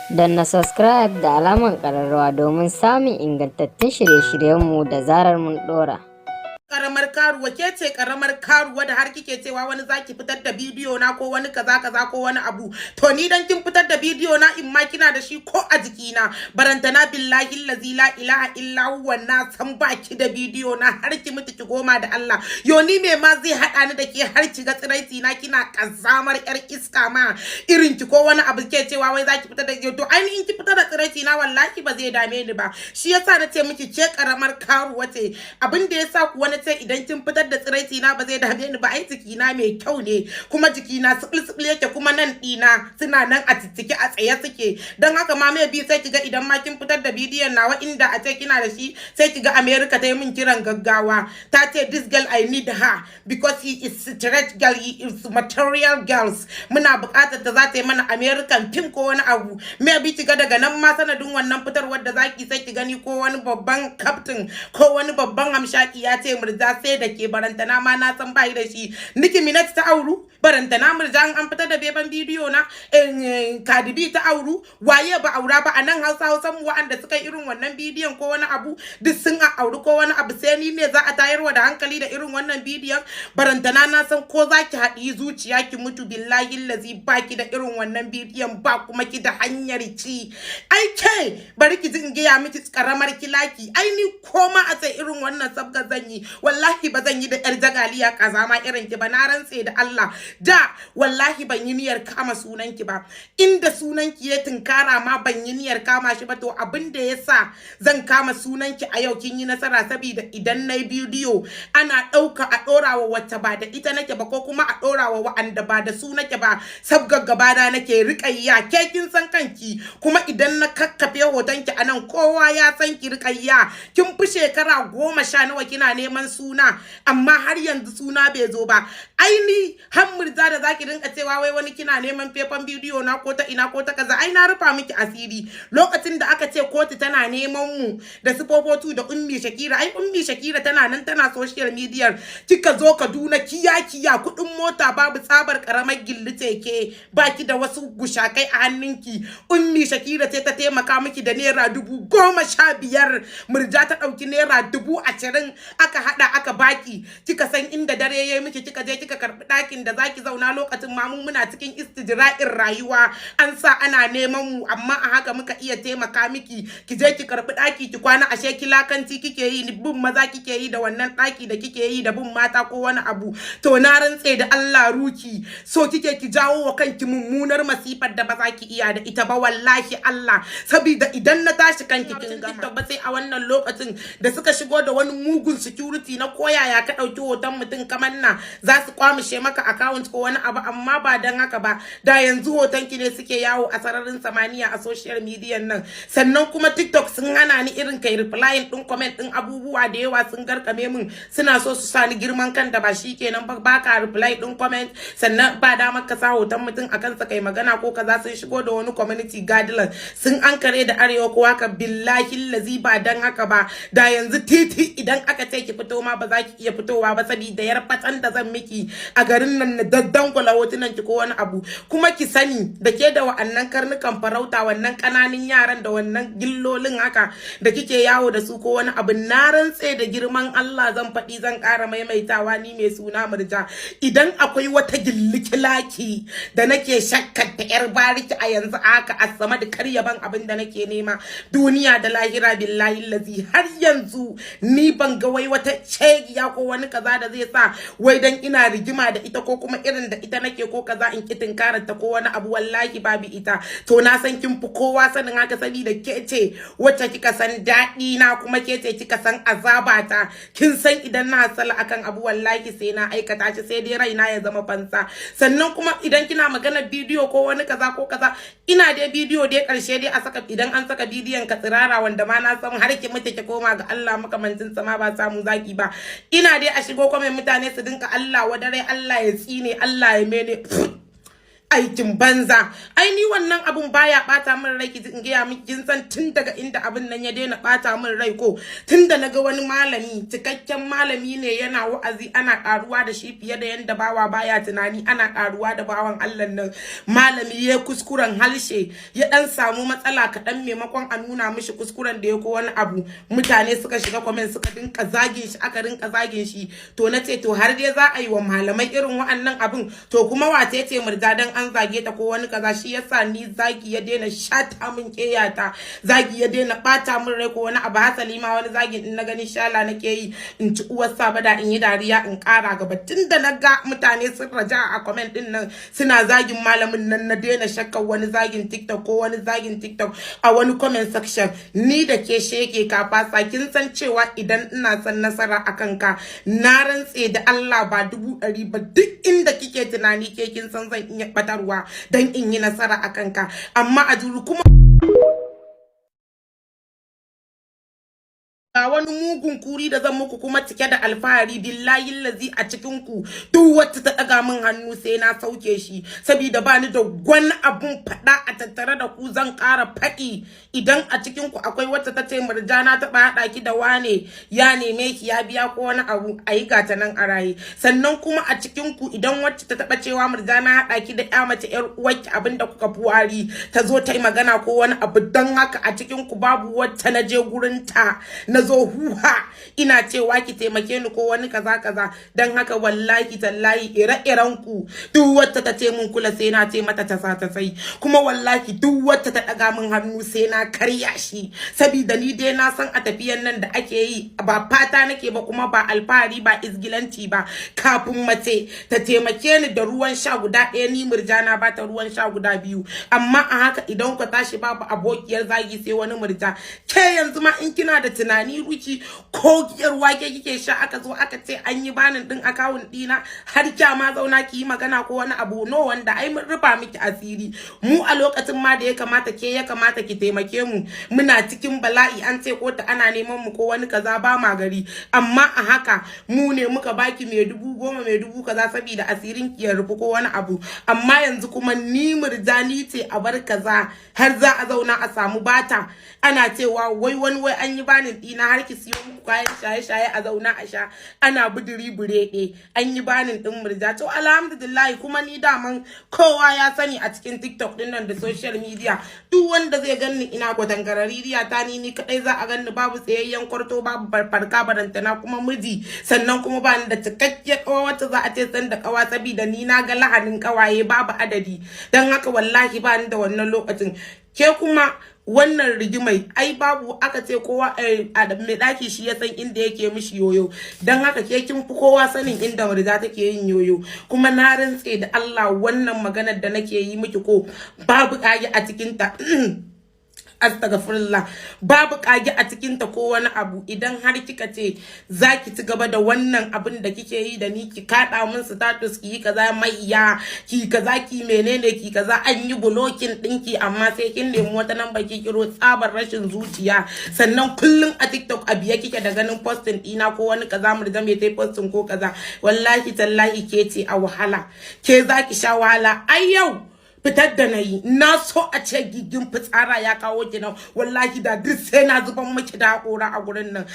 Danna subscribe da alamar ƙararrawa domin samun ingantattun shirye-shiryenmu da zarar mun ɗora. Karamar karuwa, ke ce karamar karuwa da har kike cewa wani zaki fitar da bidiyo na ko wani kaza kaza ko wani abu. To ni dan kin fitar da bidiyo na, in ma kina da shi ko a jikina, barantana billahi allazi la ilaha illa huwa, na san baki da bidiyo na har ki mutu ki goma da Allah. Yo, ni me ma zai hada ni da ke har ki ga tsiraiti na? Kina kazamar yar iska ma irin ki ko wani abu ke cewa wai zaki fitar da. To ainihin ki fitar da tsiraiti na, wallahi ba zai dame ni ba. Shi yasa na ce miki ke karamar karuwa ce. Abin da yasa kuwa na ce idan kin fitar da tsiraici na ba zai dame ni ba, ai jikina mai kyau ne, kuma jikina sibil sibil yake, kuma nan dina suna nan a ciccike, a tsaye suke. Don haka ma mai bi sai kiga idan ma kin fitar da bidiyon nawa, inda a ce kina da shi, sai kiga America ta yi min kiran gaggawa, ta ce, "This girl, I need her because he is straight girl, he is material girls. Muna buƙatar ta, za ta yi mana American film ko wani abu." Maybe kiga daga nan ma sanadin wannan fitarwar da zaki, sai ki gani ko wani babban captain ko wani babban hamshaki ya ce, "Murja, sai da ke." Barantana ma na san bai da shi. Nicki Minaj ta auru, barantana Murja an fitar da beban bidiyo na. Cardi B ta auru, waye ba aura ba a nan Hausa Hausan mu wa'anda suka yi irin wannan bidiyon ko wani abu, duk sun a auri ko wani abu. Sai ni ne za a tayarwa da hankali da irin wannan bidiyon? Barantana na san ko za ki haɗi zuciya ki mutu, billahi lazi baki da irin wannan bidiyon ba, kuma ki da hanyar ci. Ai ke, bari ki ji in gaya miki, karamar kilaki. Ai ni koma a ce irin wannan sabga zan yi, wallahi ba zan yi da yar jagaliya kazama irin ki ba. Na rantse da Allah, da wallahi ban yi niyyar kama sunan ki ba. Inda sunan ki ya tunkara ma, ban yi niyyar kama shi ba. To abin da yasa zan kama sunan ki a yau, kin yi nasara, saboda idan na yi bidiyo ana ɗauka a ɗora wa wacce ba da ita nake ba, ko kuma a ɗora wa wa'anda ba da su nake ba, sabgar gabana nake riƙayya. Ke kin san kanki, kuma idan na kakkafe hoton ki anan, kowa ya san ki. Riƙayya, kin fi shekara 10 nawa kina neman suna, amma har yanzu suna bai zo ba. Ai ni har Murja da zaki rinka cewa wai wani kina neman faifan bidiyo na ko ta ina ko ta kaza, ai na rufa miki asiri. Lokacin da aka ce kotu tana neman mu da su Fofotu da Ummi Shakira, ai Ummi Shakira tana nan tana social media. Kika zo Kaduna kiya kiya, kudin mota babu, tsabar karamar gilli ke baki da wasu gushakai a hannunki. Ummi Shakira ce ta taimaka miki da ₦15,000. Murja ta ɗauki ₦20,000, aka haɗa aka baki. Kika san inda dare yayi miki, kika je kika karɓi ɗakin da zaki zauna. Lokacin ma mu muna cikin istijra'in rayuwa, an sa ana neman mu, amma a haka muka iya taimaka miki ki je ki karɓi ɗaki ki kwana. Ashe kilakanci kike yi, ni bin maza kike yi da wannan ɗaki da kike yi da bin mata ko wani abu. To na rantse da Allah, ruki so kike ki jawo wa kanki mummunar masifar da ba za ki iya da ita ba, wallahi Allah. Saboda idan na tashi kanki, kin gama. Ba sai a wannan lokacin da suka shigo da wani mugun security na koyaya ka ɗauki hoton mutum kamar na za su kwamishe maka account ko wani abu. Amma ba dan haka ba, da yanzu hoton ki ne suke yawo a sararin samaniya a social media nan. Sannan kuma TikTok sun hana ni irin kai replying din comment din abubuwa da yawa, sun garkame min, suna so su sa ni girman kan da ba shi kenan ba. Baka reply din comment, sannan ba damar ka sa hoton mutum a kansa kai magana ko kaza. Sun shigo da wani community guideline, sun ankare da arewa ko haka. Billahi lazi ba dan haka ba, da yanzu titi idan aka ce ki fito ma, ba za ki iya fitowa ba, saboda yar fatsan da zan miki a garin nan na daddangwala hotunan ki ko wani abu. Kuma ki sani da ke da wa'annan karnukan farauta, wannan ƙananan yaran da wannan gillolin haka da kike yawo da su ko wani abu, na rantse da girman Allah, zan faɗi, zan ƙara maimaitawa, ni mai suna Murja, idan akwai wata gillikilaki da nake shakkar ta yar bariki a yanzu haka, a sama da karyaban abin da nake nema duniya da lahira, billahi lazi har yanzu ni ban ga wai wata cegiya ko wani kaza da zai sa wai dan ina rigima da ita ko kuma irin da ita nake ko kaza in ki tinkarar ta ko wani abu, wallahi babu ita. To na san kin fi kowa sanin haka, saboda ke ce wacce kika san daɗi na, kuma ke ce kika san azabata. Kin san idan na hasala akan abu, wallahi sai na aikata shi, sai dai raina ya zama fansa. Sannan kuma idan kina magana bidiyo ko wani kaza ko kaza, ina dai bidiyo dai karshe dai a saka, idan an saka bidiyon ka tsirara, wanda ma na san har ki mutu ki koma ga Allah makamancin sama ba samu zaki ba. Ina dai a shigo comment, mutane su dinka Allah wadare, Allah ya tsine, Allah ya mene. Aikin banza. Ai ni wannan abun baya bata min rai. Ki in gaya miki, kin san tun daga inda abun nan ya daina bata min rai ko, tun da naga wani malami, cikakken malami ne, yana wa'azi, ana karuwa da shi fiye da yanda bawa baya tunani, ana karuwa da bawan Allah nan. Malami ya kuskuren halshe, ya dan samu matsala kaɗan, maimakon a nuna mishi kuskuren da ya ko wani abu, mutane suka shiga comment suka dinka zagin shi, aka rinka zagin shi. To na ce, to har dai za a yi wa malamai irin wa'annan abun, to kuma wace ce Murja dan an zage ta ko wani kaza? Shi yasa ni zagi ya daina shata min keyata, zagi ya daina bata min rai ko wani abu. Hasali ma wani zagin in na gani, shala nake yi, in ci uwar sabada, in yi dariya, in kara gaba. Tunda na ga mutane sun raja a comment din nan suna zagin malamin nan, na daina shakkar wani zagin TikTok ko wani zagin TikTok a wani comment section. Ni da ke sheke ka fasa, kin san cewa idan ina son nasara a kanka, na rantse da Allah, ba 100,000 ba, duk inda kike tunani ke kin san zan iya batarwa don in yi nasara a kanka. Amma a juru kuma ga wani mugun kuri da zan muku, kuma cike da alfahari, billahi lazi, a cikin ku duk wacce ta daga min hannu sai na sauke shi, saboda bani da wani abun fada a tattare da ku. Zan ƙara faɗi, idan a cikin ku akwai wacce ta ce Murjana taɓa haɗa ki da wane, ya neme ki, ya biya ko wani abu, a yi gata nan a raye. Sannan kuma a cikin ku idan wacce ta taɓa cewa Murjana haɗa ki da ya mace yar uwarki, abinda kuka fi wari, ta zo ta yi magana ko wani abu. Don haka a cikin ku babu wacce na je gurin ta na zo huha ina cewa ki taimake ni ko wani kaza kaza. Don haka wallahi tallahi, ire-iren ku, duk wacce ta ce mun kula, sai na ce mata ta sa ta sai. Kuma wallahi duk wacce ta daga min hannu sai na karya shi, saboda ni dai na san a tafiyan nan da ake yi, ba fata nake ba, kuma ba alfahari ba, izgilanci ba, kafin mace ta taimake ni da ruwan sha guda ɗaya, ni Murjana ba ta ruwan sha guda biyu. Amma a haka idan ku tashi babu abokiyar zagi sai wani Murja. Ke yanzu ma in kina da tunani ruki, ko giyar wake kike sha, aka zo aka ce an yi banning din account dina, har kya ma zauna ki yi magana ko wani abu? No, wanda ai mun rufa miki asiri. Mu a lokacin ma da ya kamata ke ya kamata ki taimake mu, muna cikin bala'i, an ce ko ta ana neman mu ko wani kaza, ba ma gari. Amma a haka mu ne muka baki mai 10,000, mai dubu kaza, saboda asirin ki ya rufu ko wani abu. Amma yanzu kuma ni Murjani ce a bar kaza, har za a zauna a samu bata ana cewa wai wani wai an yi banning dina, har ki siyo muku kayan shaye-shaye a zauna a sha ana buduri burede, an yi banning din Murja. To alhamdulillah, kuma ni daman kowa ya sani a cikin TikTok din nan da social media, duk wanda zai ganni ina gwatangarariya ta, ni kadai za a ganni, babu tsayayyen kwarto, babu farka, barantana kuma miji. Sannan kuma ba ni da cikakkiyar kawa wacce za a ce san da kawa, saboda ni na ga lahanin kawaye babu adadi. Dan haka wallahi ba ni da wannan lokacin. Ke kuma wannan rigimai ai babu, aka ce kowa mai daki shi ya san inda yake mishi yoyo. Don haka ke kin fi kowa sanin inda Murja take yin yoyo. Kuma na rantse da Allah, wannan maganar da nake yi miki ko, babu kage a cikin ta, astagfirullah, babu kage a cikin ta ko wani abu. Idan har kika ce zaki ci gaba da wannan abin da kike yi da ni, ki kada mun status, ki yi kaza, mai ya ki kaza, ki menene, ki kaza, an yi blocking dinki, amma sai kin nemi wata namba ki kiro, tsabar rashin zuciya. Sannan kullun a TikTok a biye kike da ganin posting dina ko wani kaza, Murja mai tai posting ko kaza. Wallahi tallahi ke ce a wahala, ke zaki sha wahala. Ai yau fitar da na yi, na so a ce gigin fitsara ya kawo ki nan, wallahi da duk sai na zuban miki da haƙora a gurin nan.